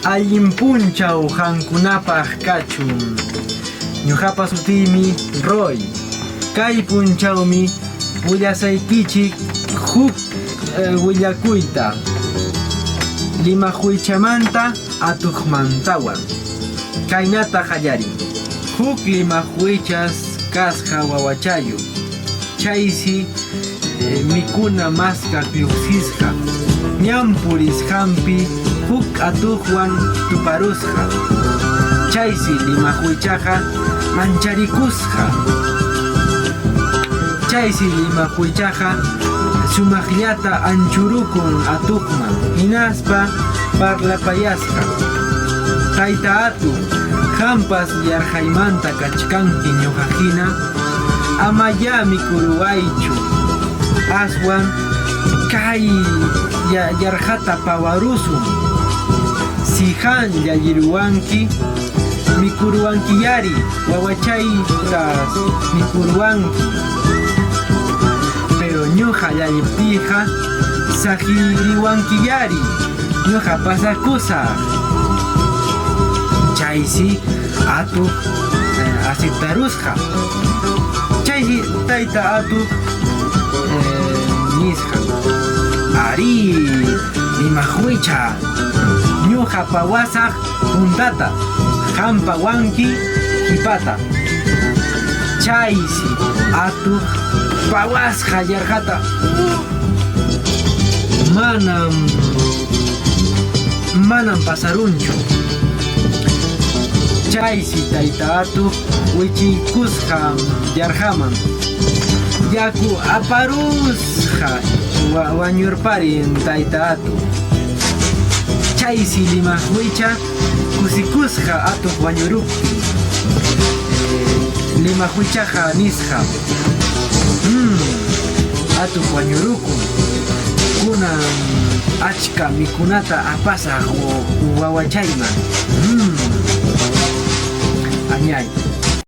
Allin punchaw qamkunapaq kachun. Ñuqapa sutiymi Roy. Kay punchawmi willasaykichik huk willakuyta Limaqwichamanta atuqmantawan. Kaynata qallarin. Huk limaqwichas kasqa wawachayuq. Chaysi mikuna maskaq lluqsisqa. Ñan purisqanpi huk atuqwan tuparusqa. Chaysi limaqwichaqa mancharikusqa. Chaysi limaqwichaqa sumaqllata anchurukun atuqman hinaspa parlapayasqa. Tayta atuq, qampas yarqaymanta kachkanki ñuqa hina? Amayá mikuruwaychu, aswan kay yarqata pawarusun. Sihan llalliruwanki, mikuruwankiyari, wawachaytas mikuruwanki. Pero ñuqa llalliptiyqa saqiriwankiyari, ñuqa pasakusaq. Chaysi atuq aceptarusqa. Chaysi tayta atuq nisqa, Arí, rimaqwicha, ñuqa pawasaq puntata, qam pawanki qipata. Chaysi atuq pawasqa yarqata manam manam pasarunchu. Chaysi tayta atuq wichiykusqa yarqaman. Yaku aparusqa wañurparin tayta atuq. Chaysi limaqwicha kusikusqa atuq wañuruptin. Limaqwichaqa nisqa, Atuq wañurukun, kunan achka mikunata apasaq wawachayman. Añay.